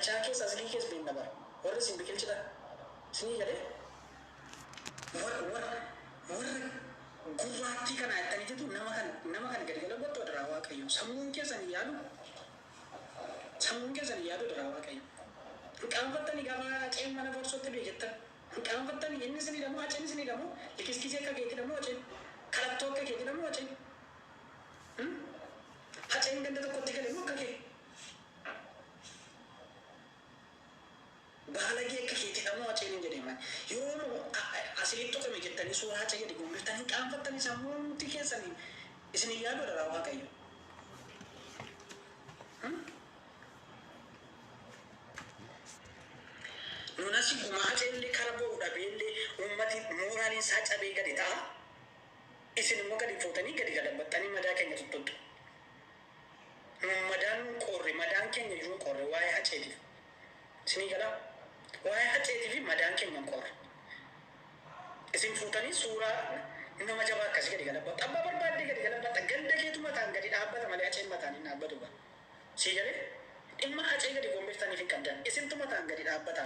Dachaa keessa aslii keessa beekna bara. Warri isin biqilchitan. Isinii galee warra warra warra gurraattii kana jettanii jitu nama kana gadi galabattu adaraa Waaqayyo. Sammuun keessan hin yaadu. Sammuun keessan hin yaadu adaraa Waaqayyo. Hin qaanfattanii gaafa Haceen mana farsootti du'e jettan. Hin qaanfattanii? Inni isin hidhamu, Haceen isin hidhamu, likiskisii akka keetti hidhamu Haceen. Kadhattoo akka keetti hidhamu Haceen. Haceen ganda tokkotti gale moo akka kee? Baalagee akka keetti hidhamu Haceen hin jedheeman. Yeroo asilitti tuqame jettanii suuraa Hacee gadi gombiftanii hin qaanfattanii? Sammuun keessanii isin hin yaadu adaraa Waaqayyo. Nun asii gumaa Haceellee kara ba'u dhabeellee uummati mooraaliin isaa cabee gadi ta'a. Isin immoo gadi fuutanii gadi gadabbattanii madaa keenya tuttuqxu. Nun madaan nun qorre, madaan keenya iyyuu hin qorre waa'ee Haceetiif. Isinii galaa? Waa'ee Haceetii fi madaan keenya hin qorre. Isin fuutanii suuraa nama jabaa akkasii gadi galabbattu. Abbaa barbaaddee gadi galabbatta. Ganda keetu mataan gadi dhaabbata malee Haceen mataan hin dhaabbatu ba. Sii galee? Dhimma Hacee gadi gombiftaniif hin qabdan. Isintu mataan gadi dhaabbata.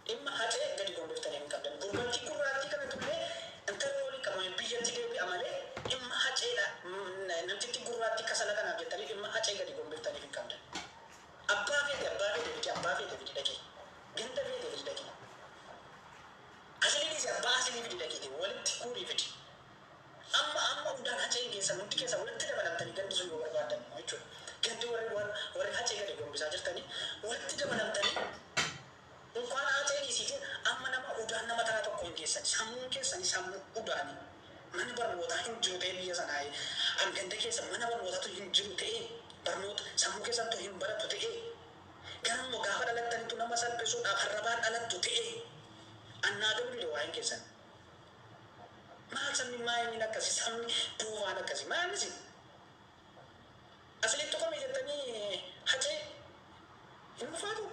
Dhimma Hacee gadi gombiftaniif hin qabdan. Gurbattii gurraattii kanatu illee intala waliin qabame biyyatti deebi'a malee dhimma Haceedha. Namtitti gurraattii kasala kanaaf jettanii dhimma Hacee gadi gombiftaniif hin qabdan. Abbaa feete, abbaa feete fidi, abbaa feete fidi dhaqee. Ganda feete fidi dhaqee. Asilii dhiisi, abbaa asilii fidi dhaqiiti walitti guurii fidi. Amma amma udaan Haceen keessan hundi keessan walitti dabalamtanii gandi sun yoo barbaaddan immoo jechuudha. Gandi warri warri Hacee gadi gombisaa jirtanii walitti dabalamtanii unkaan Hacee dhiisiitiin amma nama udaan nama taraa tokko hin geessan. Sammuun keessanii sammuu udaanii. Mana barnootaa hin jiru ta'ee biyya sanaa an ganda keessa mana barnootaatu hin jiru ta'ee, barnoota sammuu keessantu hin baratu ta'ee, ganamuma gaafa dhalattanitu nama salphisuudhaaf harrabaan dhalattu ta'ee, annaa galuu dide waa'een keessan. Maal sabni maayiniin akkasii, sabni duufaan akkasii maalisi? Asilitti tuqame jettanii Hacee hin ulfaatu?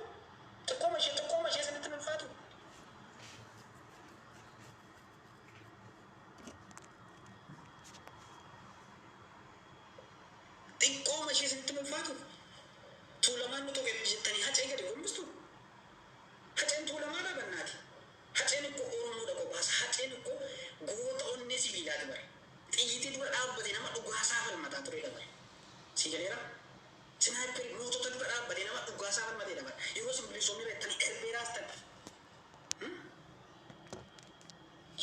Xiqqooma ishee, xiqqooma ishee isinitti hin ulfaatu? Xiqqooma ishee isinitti hin ulfaatu? Tuulamaan nu tuqe jettanii Hacee gadi gombistu? Haceen Tuulamaa dhabannaati. Haceen ikkoo Oromoodha kophaasa. Haceen ikkoo goota onnee sibiilaati bara. Xiyyitii dura dhaabbate nama dhugaasaa falmataa turedha bara. Si galeera? Sniper mootota dura dhaabbate nama dhugaasaa falmateedha bara. Yeroo isin bilisoomni reettanii erbee raastan.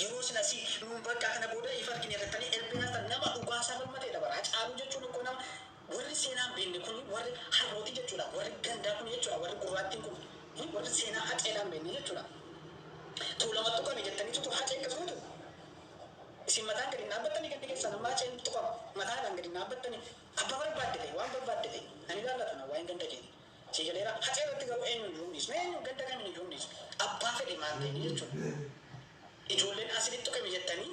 Yeroo isin asii nuun bakka kana booda ifa argine irrattanii erbee raastan, nama dhugaasaa falmateedha bara. Hacaaluu jechuun ikkoo nama warri seenaan beekne kuni, warri harrootii jechuudha. Warri gandaa kuni jechuudha. Warri gurraattiin kun, warri seenaa Haceedhaan beekne jechuudha. Tuulama tuqame jettanii tutu Hacee akkas gootu. Isin mataan gadi dhaabbattanii gandi keessan amma Haceen tuqama. Mataadhaan gadi dhaabbattanii abbaa barbaadde ta'e, waan barbaadde ta'e ani ilaallatu na waa'een ganda keeti. Si galeera? Hacee irratti garuu eenyuun iyyuu hin dhiisnu. Eenyu ganda kamiin iyyuu hin dhiisnu. Abbaa fedhe maal ta'e jechuudha. Ijoolleen asilitti tuqame jettanii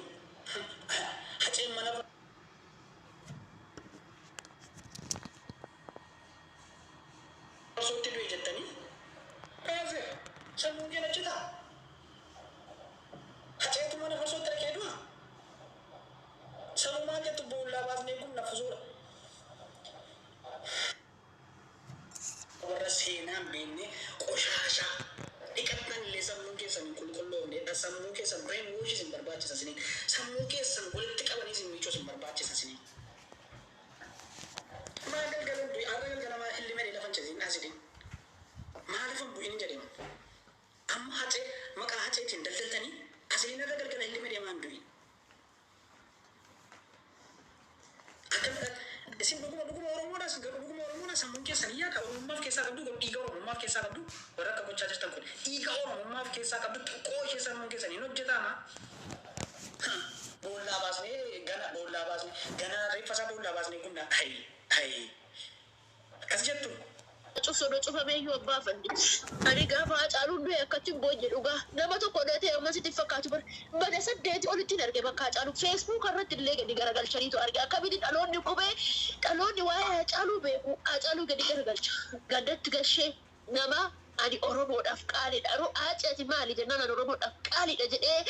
Haceen mana farsootti du'e jettanii kaase sammuun kee achi ta'a. Haceetu mana farsootti dhaqee du'a. Sammuu maal jettu boollaa baasnee gubna fusuudha. Warra seenaan beekne qoshaashaa dhiqattan illee sammuun keessan hin qulqulloofne. Sammuu keessan brain wash isin barbaachisa isiniin. Sammuu keessan walitti qabanii isin miicuu isin barbaachisa isiniin. Maal galgala du'i har'a galgala maa illi malee lafan ceesiin asidiin. Maaliif hin bu'in jedhema. Amma Hacee maqaa Haceetiin daldaltanii asiliin irra galgala illi malee maan du'i. Akkamitti isin dhuguma dhuguma Oromoodha? Isin garuu dhuguma Oromoodha? Sammuun keessan hin yaada? Oromummaaf keessaa qabdu garuu? Dhiiga Oromummaaf keessaa qabdu? Warra akka gochaa jirtan kun dhiiga Oromummaaf keessaa qabdu? Xiqqoo ishee sammuun keessan hin hojjetaama? Boollaa baasnee gana, boollaa baasnee gana, reeffa isaa boollaa baasnee gubna. Hayi hayi, akkas jettu. Cufsodoo cufameeyyuu abbaa fandi. Ani gaafa Hacaaluun du'e akkatti hin boonye dhugaa. Nama tokko dhatee amma sitti fakkaatu bara mana saddeeti olitti hin arge bakka Hacaaluu. Facebook irratti illee gadi garagalchaniitu arge. Akkamitti dhaloonni qubee, dhaloonni waa'ee Hacaaluu beeku, Hacaaluu gadi garagalcha. Gandatti gashee nama ani Oromoodhaaf qaaliidha. Haceeti maali jennaan ani Oromoodhaaf qaaliidha jedhee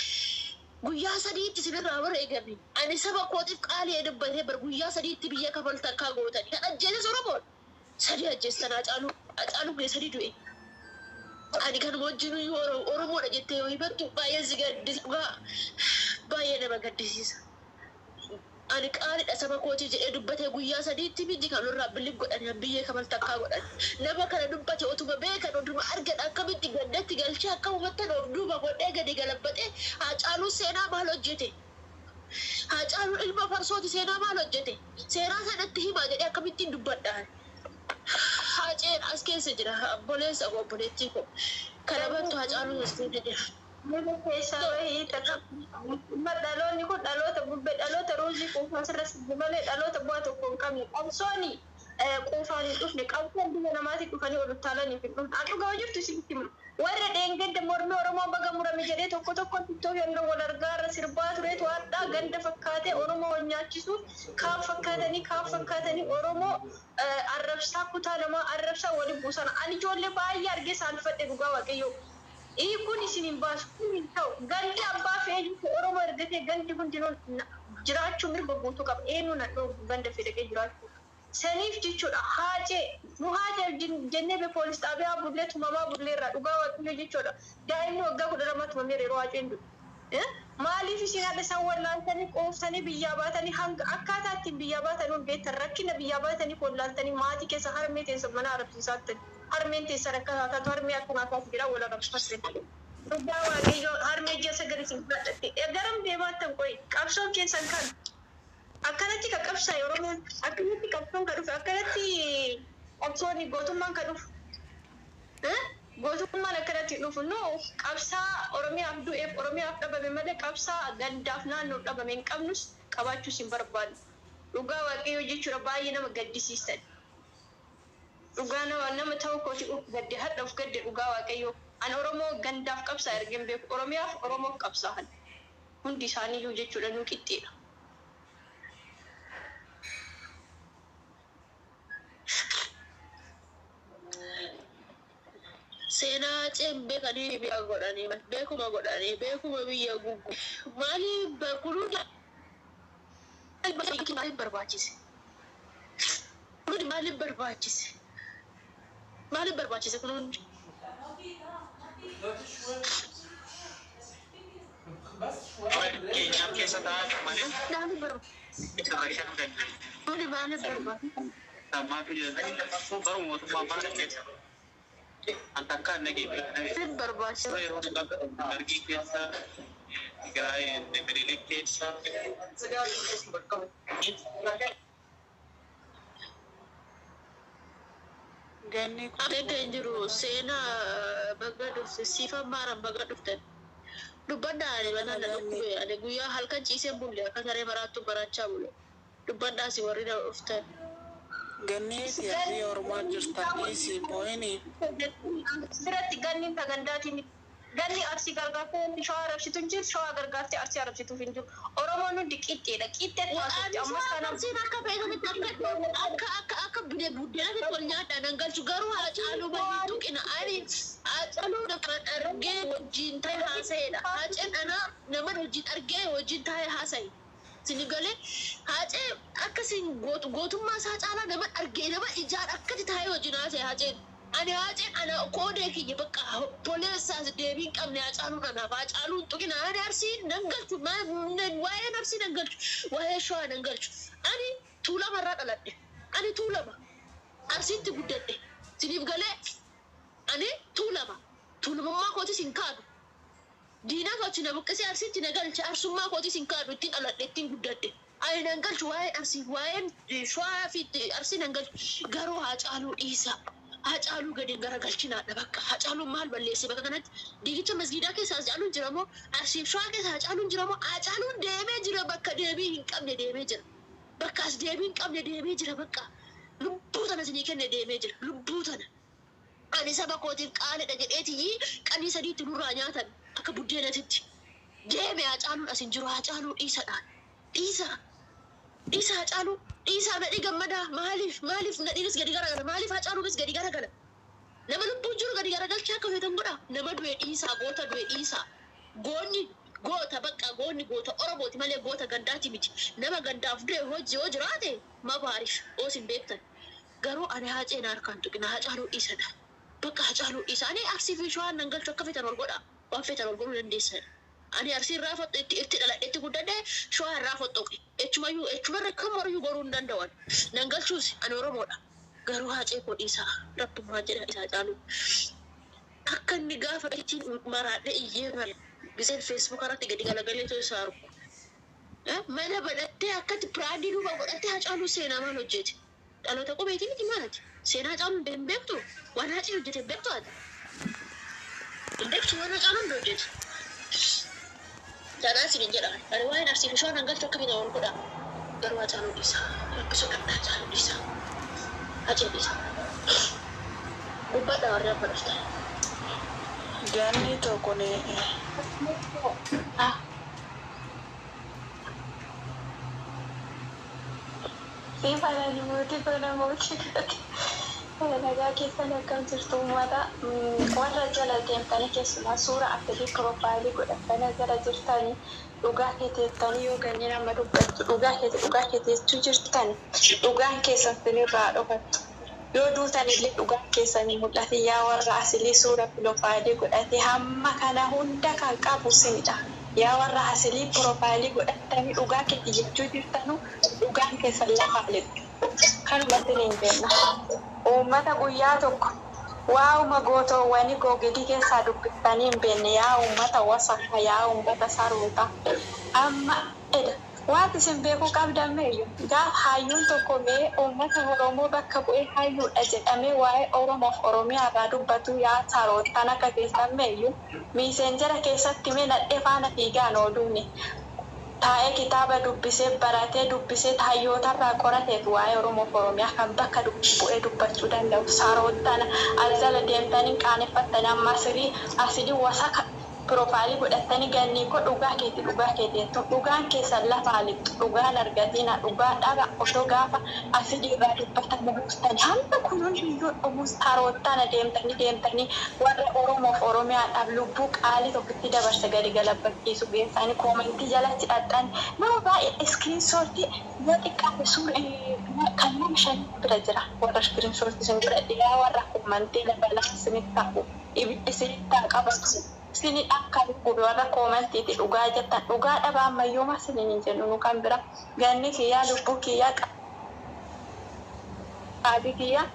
guyyaa 3tti isinirraa wareegame. Ani saba kootiif qaalii dubbatee bar guyyaa 3tti biyya kafalta akka gootani. Kan ajjeeses Oromoodha. Sadii ajjeessan Hacaaluu. Hacaaluu kee sadii du'e. Ani kanuma wajjin Oromoodha jettee yoo himattu baay'ee si gaddisiisa. Dhugaa baay'ee nama gaddisiisa. Ani qaaliidha saba kootii jedhee dubbatee guyyaa sadiitti miti kan irraa bilib godhan biyyee kamal takkaa godhan. Nama kana dubbate otuma beekan otuma argan akkamitti gandatti galchee akka hubattan of duuba godhee gadi galabbatee. Hacaaluu seenaa maal hojjete? Hacaaluu ilma farsooti, seenaa maal hojjete? Seenaa sanatti himaa jedhee akkamittiin dubbadhaan? Haceen as keessa jira, obboleessa koo, obboleettii koo. Kana battu Hacaaluu as keessa jira. Nama keessaa bahii takka dhaloonni kun dhaloota bubbee, dhaloota ruuzii quufaa sirra sibbi malee dhaloota bu'aa tokko hin qabne. Qabsooni quufaan hin dhufne, qabsoon biyya namaatiin dhufanii ol utaalaniif hin dhufne. An dhugaa jirtu isinitti hima. Warra dheengadda mormii Oromoo baga murame jedhee tokko tokko TikTok yennoo wal argaarra sirbaa tureetu har'aa ganda fakkaatee Oromoo wal nyaachisuuf kaan fakkaatanii kaan fakkaatanii Oromoo arrabsaa, kutaa namaa arrabsaa waliin buusan. Ani ijoollee baay'ee argee saalfadhe, dhugaa Waaqayyoo. Kun isin hin baasu, kun hin ta'u. Gandi abbaa fe'ee Oromoo ergatee gandi hundinuu jiraachuu mirga guutuu qaba. Eenyu na dhoobu ganda fedhaqee jiraachuu? Saniif jechuudha, haacee nu haacee jennee be poolis xaabiyaa bullee tumamaa bulleerra, dhugaa Waaqayyoo jechuudha. Daa'imni waggaa 12 tumameera yeroo haaceen du'e. Maaliif isin haadha isaan wallaaltanii quuftanii biyyaa baatanii, hanga akkaataa ittiin biyyaa baatan hun beektan, rakkina biyyaa baatanii wallaaltanii maatii keessa harmee teessa mana arabsiisaattan, harmeen teessan akkanaa taatu, harmee akkanaa taatu jedhaa wal arabsiisan. Dhugaa Waaqayyoo, harmee ji'a 9 isin baadhatte. Garam deemaattan qoyi? Qabsoon keessan kan akkanatti ka qabsaa'e Oromoon, akkanatti qabsoon ka dhufe, akkanatti qabsoon gootummaan ka dhufu. Gootummaan akkanatti dhufu nu qabsaa Oromiyaaf du'eef Oromiyaaf dhabame malee qabsaa gandaaf naannoof dhabame hin qabnus, qabaachuus hin barbaannu. Dhugaa Waaqayyoo jechuudha, baay'ee nama gaddisiisan. Dhugaa nama ta'uu kooti of gadde, hadha of gadde, dhugaa Waaqayyoo. An Oromoo gandaaf qabsaa ergeen beeku, Oromiyaaf Oromoof qabsaa'an. Hundi isaaniiyyuu jechuudha nu qixxeedha. Seenaa Haceen beekanii biyya godhanii, beekuma godhanii, beekuma biyya guggu. Maaliif kunuun maaliif barbaachise? Kunuun maaliif barbaachise? Maaliif barbaachise kunuun? دلوقتي شوية بس شوية. Keenyaaf keessa taa'an malee Maaliif barbaachise? isa barsiisuu danda'u. Kuni maaliif barbaachise? Ammaa fi baruma mootummaa mana keessa. An takka nagee Maaliif barbaachise? yeroo Dargii keessa, Tigraay Minilik keessa. Ganni. Adda hin jiru. Seenaa baga dhufte, siifan maaran baga dhuftan. Dubbadhaa, ani mana na dhukkube, ani guyyaa halkan ciiseen bulle, akka saree maraattu marachaa bule. Dubbadhaa si warri na dhuftan. Ganni biyya ormaa jirtanii si boo'ini. Biratti ganni sagandaatiin ganni Arsii gargaartee Shawaa arabsitu hin jiru, Shawaa gargaartee Arsii arabsituuf hin jiru. Oromoon hundi qixxeedha. Qixxeetti haasofti. Ammas kana Arsiin akka beekanitti akka akka akka akka bide buddeenatti wal nyaadhaan nan galchu, garuu Haacaaluu balii tuqina. Ani Haacaaluu naman argee wajjin ta'e haasa'edha. Haaceen ana naman wajjin argee wajjin ta'e haasa'e. Sini galee Haacee akkasiin gootummaa isaa caalaa nama argee, nama ijaan akkatti taa'ee wajjin haasa'e Haaceen. Ani Haaceen ana koodee kiyya bakka obboleessaas deebii hin qabne. Haacaaluun anaaf Haacaaluun tuqina. Ani Arsii nan galchu, waa'ee Arsii nan galchu, waa'ee Shawaa nan galchu. Ani Tuulama irraa dhaladhe. Ani Tuulama Arsiitti guddadhe. Siniif galee, ani Tuulama tuulamummaa kootis hin kaadu. Diinaa kooti na buqqisee Arsiitti na galche, arsummaa kootis hin kaadu, ittiin dhaladhe, ittiin guddadhe. Ani nan galchu waa'ee Arsii, waa'een Shawaa fi Arsii nan galchu, garuu Haacaaluu dhiisa. Haacaaluu gadi garagalchinaadha bakka. Haacaaluun maal balleesse bakka kanatti? Diigicha masgiidaa keessa Haacaaluun jira moo? Arsiif Shawaa keessa Haacaaluun jira moo? Haacaaluun deemee jira, bakka deebii hin qabne deemee jira. Bakka as deebii hin qabne deemee jira bakka. Lubbuu tana isinii kenne deemee jira. Lubbuu tana. Ani saba kootiif qaalidha jedheetii qanii sadiitti nurraa nyaatan akka buddeenatitti. Deeme Haacaaluun as hin jiru. Haacaaluu dhiisadhaan. Dhiisa. Dhiisa Haacaaluu. Dhiisaa Nadhii Gammadaa, maaliif maaliif Nadhiinis gadi garagala? Maaliif Haacaaluunis gadi garagala? Nama lubbuun jiru gadi garagalchaa akka feetan godha. Nama du'e dhiisaa, goota du'e dhiisaa. Goonni goota bakka, goonni goota Oromooti malee goota gandaati miti. Nama gandaaf du'e hojii yoo jiraate mabaariif oos hin beektan. Garuu ani Hacee na harkaan tuqina, Hacaaluu dhiisadha. Bakka Hacaaluu dhiisa. Ani Arsii fi Shawaan nan galchu, akka feetan ol godha. Waan feetan ol godhuu dandeessan. Ani Arsii irraa itti dhaladhe, itti guddadhe, Shawaa irraa foxxoqe. Echumayyuu echumarra kamaryyuu goruu hin danda'an. Nan galchuus, ani Oromoodha. Garuu Hacee koo dhiisaa. Rabbummaa jedha isaa Hacaaluu. Akka inni gaafa ittiin maraadhe iyyee mara. Giseen Facebook irratti gadi galagalee too isaa argu. Mana badhattee akkatti biraandii duuba godhattee Hacaaluu seenaa maal hojjete? Dhaloota qubeetii miti maalati? Seenaa Hacaaluu hin beektu? Waan Hacee hojjete hin beektu ati? Hin beektu waan Hacaaluu hin hojjete? Kanaa isin jedha. Ani waa'een Arsii fi Shawaan hangalchu, akka feetan wal godha. Garuu Hacaaluu dhiisa. Rabbi sodaadha, Hacaaluu dhiisa. Hacee dhiisa. Gubbaadha warri amma dhuftan. Ganni tokko ni Ah, Siifana mootii kana mootii godhate. Nagaa keessan, akkam jirtu uummata? Warra jala deemtanii, keessumaa suura akkasii profile godhatanii jala jirtanii, dhugaa keeteettanii yoo ganneen amma dubbattu dhugaa keeti, dhugaa keeti jechuu jirtan, dhugaan keessan sinirraa dhokattu. Yoo duutan illee dhugaan keessan hin mul'atin. Yaa warra asilii suura profile godhate, hamma kana hunda kan qabu sinidha. Yaa warra asilii profile godhatanii dhugaa keeti jechuu jirtanu, dhugaan keessan lafaa lixu. Kanuma isiniin jenna. Uummata guyyaa tokko waa'uma gootoowwanii googilii keessaa dubbiftanii hin beekne, yaa uummata wasaka, yaa uummata saroota. Amma edha wanti isin beekuu qabdan meeyyu, gaaf hayyuun tokko mee uummata Oromoo bakka bu'ee hayyuudha jedhamee waa'ee Oromoof Oromiyaa irraa dubbatu, yaa saroottan akka keessan meeyyu Messenger keessatti mee nadhee faana fiigaan ooluuni. Taa'ee kitaaba dubbisee, baratee, dubbisee, hayyootarraa qorateetu waa'ee Oromoof Oromiyaa kan bakka bu'ee dubbachuu danda'u. Saroottan as jala deemtanii qaaneffattanii, amma asirii asidii wasaka profile godhatanii gannii koo dhugaa keeti, dhugaa keeti jettu, dhugaan keessan lafaa lixxu. Dhugaan argatina, dhugaa dhaba. Osoo gaafa asidii irraa dubbatamu buustanii hamma kun hundiyyuu dhumus, saroottana deemtanii deemtanii warra Oromoof Oromiyaadhaaf lubbuu qaalii tokkotti dabarse gadi galabbachiisu geessanii comment jalatti dhadhan. Nama baay'ee screenshot yoo xiqqaate suura kan nama shan bira jira. Warra screenshot isin godhadhe, yaa warra comment balaan isinitti ta'u, ibiddi isinitti haa qabatu, sini akka gube. Warra commentiiti dhugaa jettan, dhugaa dhaba. Ammayyooma isiniin hin jennu nu. Kan bira ganni kiyyaa, lubbuu kiyyaa, qaalii kiyyaa,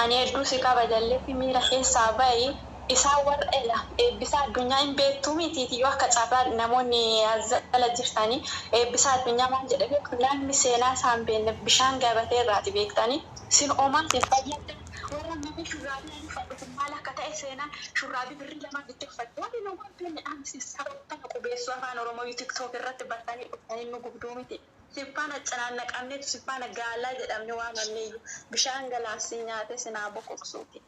ani hedduu si kabajalleetti miira keessaa bahi. Isaan warra ela Eebbisaa Addunyaa hin beektuu mitiiti? Yoo akka carraa namoonni as jala jirtanii Eebbisaa Addunyaa maal jedhe beektu? Namni seenaa isaa hin beekne bishaan gabatee irraati beektanii sin omaa sin fayyaddan. Warra nama shurraabii ani uffadhu kun maal akka ta'e, seenaan shurraabii birrii 2 bittee uffadhu, warri nu waan beekne dhaamsi saroota qubeessuu afaan Oromoo TikTok irratti bartanii dhuftanii nu gubduu miti. Siffaana cinaannaqamneetu siffaana gaalaa jedhamne waamamneeyyu bishaan galaansii nyaate sinaa boqoqsuuti.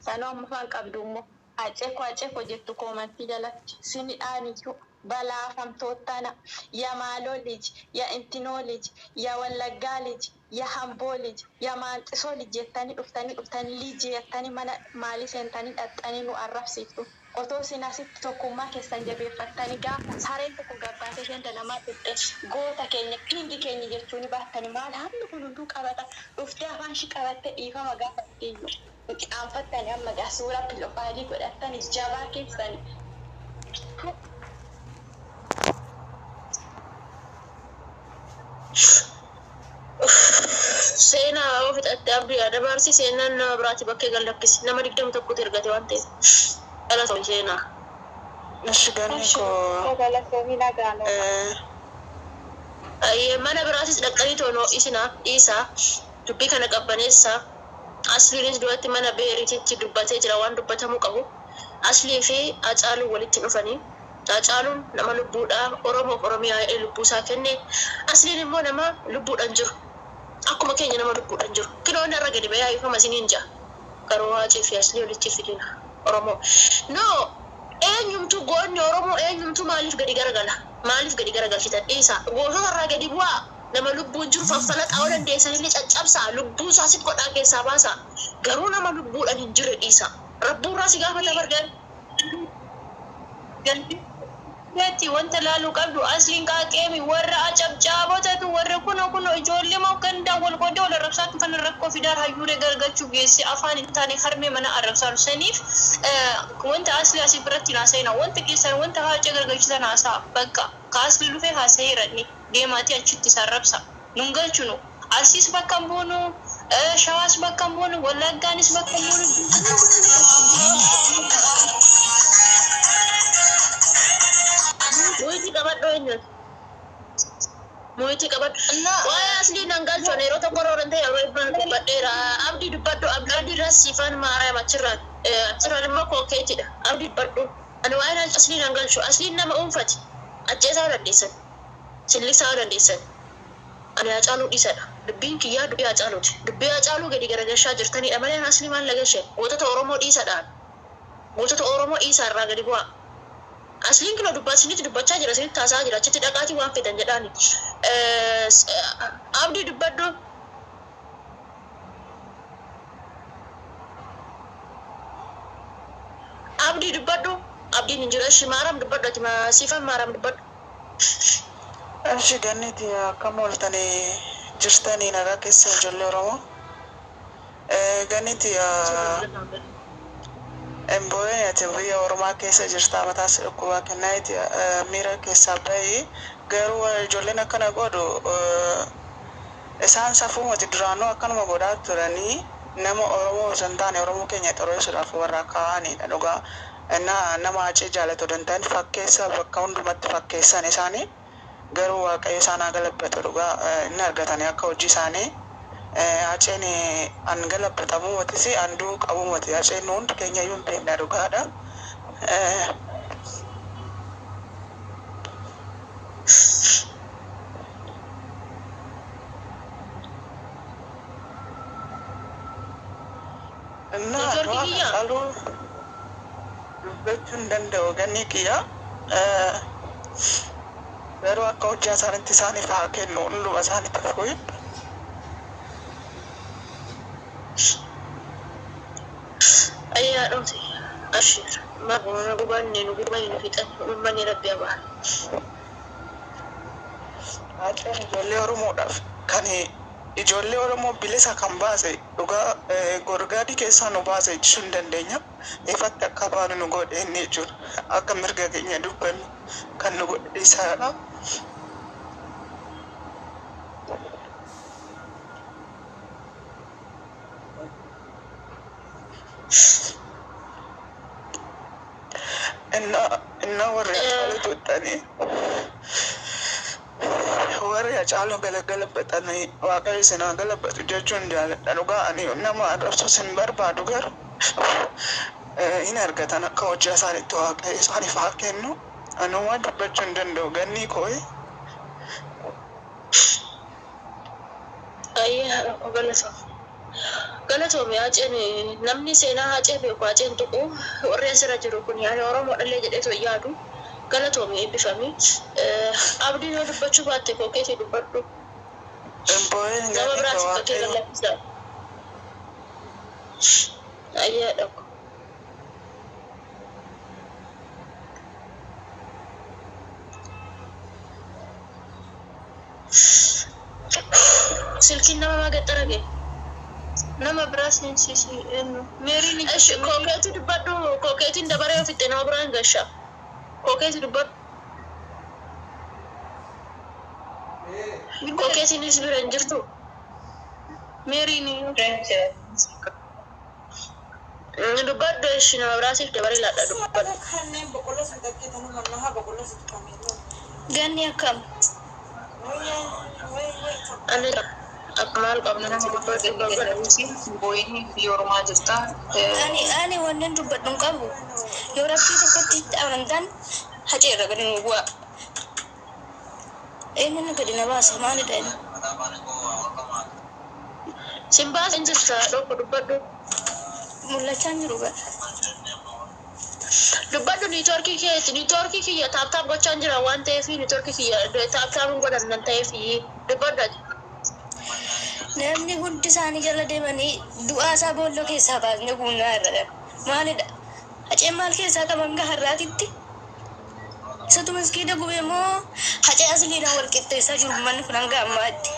Sanoo amma afaan qabdu immoo Haceko, Haceko jettu comment jalatti sini dhaaniyyuu balaafamtoottana. Ya maaloo lij, ya intinoo lij, ya Wallaggaa lij, ya Hamboo lij, ya Maanxisoo lij jettanii dhuftanii dhuftanii liji jettanii mana maalii seentanii dhaxxanii nu arrabsiiftu. Otoo isin asitti tokkummaa keessan jabeeffattanii, gaafa sareen tokko gabbaatee ganda namaa tuqxe goota keenya, king keenya jechuuni baattanii, maal hammi kun hunduu qabata dhuftee afaan ishii qabattee dhiifama gaafattiyyuu qaanfattanii, amma gaa suuraa profile godhattanii jabaa keessanii. Seenaa yoo fixatte, abdii yaada baarsi seenaan nama biraati bakkee gad lakkisi. Nama 21tu ergate waan ta'eef. Dhala ta'u seenaa. Ishi ganni Eshi koo galatoomi, nagaan oola. Mana biraatis dhaqxanii toonoo isinaa dhiisaa, dubbii kana qabbaneessaa. Asliinis duratti mana beerititti dubbatee jira waan dubbatamuu qabu. Aslii fi Hacaaluun walitti dhufanii. Hacaaluun nama lubbuudhaa Oromoof Oromiyaa jedhee lubbuusaa kenne. Asliin immoo nama lubbuudhaan jiru. Akkuma keenya nama lubbuudhaan jiru. Kinoo inni irra gadi bahee haifama isiniin ja'a. Garuu Hacee fi Aslii walitti fidina. Oromoo. No, eenyumtu goonni Oromoo eenyumtu maaliif gadi garagala? Maaliif gadi garagalchitan? Dhiisaa. Gootota irraa gadi bu'aa. Nama lubbuun jiru faffalaxaa yoo dandeessanillee caccabsaa. Lubbuu isaa sit godhaa keessaa baasaa. Garuu nama lubbuudhaan hin jirre dhiisaa. Rabbuurraa si gaafata bargan. Ganni Keetti wanta laaluu qabdu asliin qaaqeemi warra acabcaabotatu warra kuno kuno ijoollee moo gandaan wal qoodee wal arrabsaatu kan rakkoo fidaar hayyuuree gargachuu geesse afaan hin taane harmee mana arrabsaaru saniif wanta asli asii biratti haasa'ina wanta keessan wanta haacee gargachiisan haasa'a bakka ka asli dhufee haasa'eeranni deemaatii achitti isaan rabsa nun galchunu Arsiis bakka hin buunu, Shawaas bakka hin buunu, Wallaggaanis bakka hin buunu. Muyitii qabadhu eenyuun? Muyitii qabadhu. Waa'ee aslii nan galchu ani yeroo tokko roora ta'e yeroo dhibbaan dubbadheera. Abdii dubbadhu. Abdii irraa siifaan maaraam achirraan. Achirraan immoo kookeetidha. Abdii dubbadhu. Ani waa'ee aslii nan galchu. Asliin nama dhuunfati. Ajjeesaa dandeessan. Sillisaa dandeessan. Ani Hacaaluu dhiisadha. Dubbiin kiyyaa dubbii Hacaaluuti. Dubbii Hacaaluu gadi garagalchaa jirtanidha malee ani aslii maal na galche? Gootota Oromoo dhiisadhaan. Gootota Oromoo dhiisaa irraa gadi bu'aa. Asliin kinoo dubbaa isinitti dubbachaa jira, isinitti haasa'aa jira. Achitti dhaqaatii waan feetan jedhaani. Abdii dubbadhu. Abdii dubbadhu. Abdiin hin jiru. Eshi Maaram dubbadhu ati siifan Maaram dubbadhu. Eshi Ganniiti, akkam ooltanii jirtanii? Nagaa keessa ijoollee Oromoo? Ganniiti, Embooyeen, ati biyya Oromaa keessa jirta, mataas dhukkubaa kennaayiti miira keessaa bahi. Garuu ijoolleen akkana godhu isaan safuu miti, duraanuu akkanuma godhaa turanii. Nama Oromoo osoo hin taane Oromoo keenya xureessuudhaaf warra kaa'anidha dhugaa. Nama Hacee jaalatu osoo hin ta'in fakkeessa, bakka hundumatti fakkeessan isaanii. Garuu Waaqayyo isaan haa galabbatu dhugaa, inni argatanii akka hojii isaanii. Haceen an galabbatamuu matis an du'uu qabu miti. Haceen nu hundi keenya iyyuu hin beekna dhugaadha. Innaa Networkii du'a kiyya. Hacaaluu dubbachuu hin danda'u ganni kiyya. Garuu akka hojii isaanitti isaaniif haa kennu, hunduma isaaniitiif ho'i. Ayyaa dhumte. Ashir. Maal gubanne nu gubanne nu fixan. Uummanni Rabbi abaa. Haceen ijoollee Oromoodhaaf kan ijoollee Oromoo bilisa kan baase dhugaa, gorgaadii keessaa nu baase jechuu hin dandeenya. Ifatti akka baanu nu godhe inni jechuudha. Akka mirga keenya dubbannu kan nu godhe isaadha. Innaa warri Hacaaluu tuuxxanii, warri Hacaaluu galagalabatanii, Waaqayyo isin haa galabbatu jechuun jaaladha dhugaa. Ani nama arrabsuus hin barbaadu, garuu hin argatan akka hojii isaaniitti, Waaqayyo isaaniif haa kennu. Anumaa dubbachuu hin danda'u gannii kooyi. Ayyaa rakkoo galatoom. Galatoomi. Haceen namni seenaa Hacee beeku Haceen tuqu warri asirra jiru kun ani Oromoo dhallee jedheetu hin yaadu. Galatoomi, eebbifami. Abdiin yoo dubbachuu baatte kookeetii dubbadhu. Boo'een Nama ganni koo biraatiif bakkee Waaqayyo. gallakkisa. Ayyaa dhaqu. Silkiin nama maa gaxxarage? Nama biraa seensisi eenyu? Meeriin ni Eshi jirti Meeriin. kookeetii dubbadhu. Kookeetiin dabaree ofitte nama biraan gasha. Kookeetii dubbadhu. Bilbila Kookeetiinis bira hin jirtu. Meeriin iyyuu. Dubbadhu eshi, nama biraatiif dabaree laadha, dubbadhu. Ganni akkam? Ani akka maal qabna nuti, dubbadhu dubbadhu. Boo'inni biyya Oromaa jirta. Ani wannan dubbadhu hin qabu. Yoo Rabbii tokkotti amantan Hacee irra gadi nu bu'a. Eenyu nu gadi na baasa? Maalidha inni? Simbaas hin jirta dhokko, dubbadhu. Mul'achaa hin jiru bara. Dubbadhu. Networkii keeti, networkii kiyya tap tap gochaa jira waan ta'eef, networkii kiyya tap tap hin godhan nan ta'eef, dubbadhu ati. Namni hundi isaanii jala deemanii du'aa isaa boolloo keessaa baasnee guunnaa irra. Maalidha? Haceen maal keessaa qaban gaha har'aatitti? Isatu maskiida gube moo hacee asliidhaan wal qixxeessaa jiru manni kun hanga ammaatti.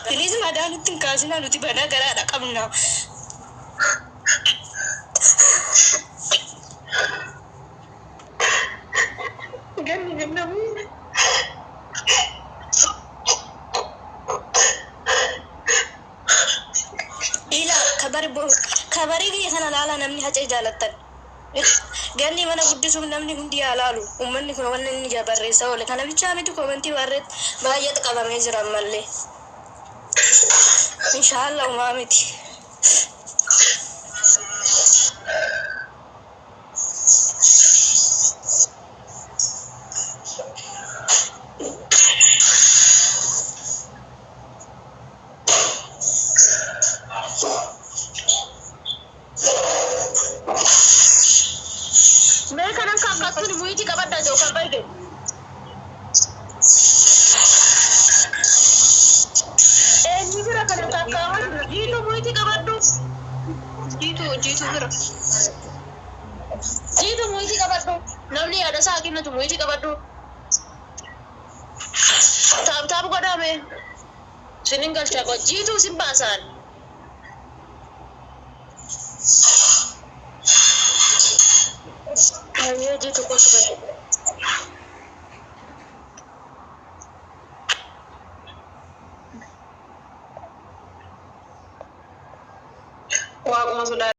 Bilis madaa nutti hin kaasinaa, nuti badaa garaadha qabna. Ganni gannamu. Ila kabari boru kabarii biyya kana laalaa, namni hacee jaalattan. Ganni mana guddisuuf namni hundi yaa laalu. Uummanni kun wanni inni barreessaa oole. Kana bichaa miti, koomentii barreet baay'eetu qabamee jira ammallee. Inshaallah umaa miti. Mee kanan kaakkaattuun muyitii qabaddaa jiru kan barge. Eenyu bira kanan kaakkaawwan jiitu muyitii qabaddu. Jiitu, jiitu bira. Jiitu, muyitii qabaddu. Namni yaada isaa kennatu muyitii qabaddu. Tap tap godhame. Sinin galcha ko jiitu sin baasaan. Ayyee, jiitu kootu bahe. Waaquma sodaa.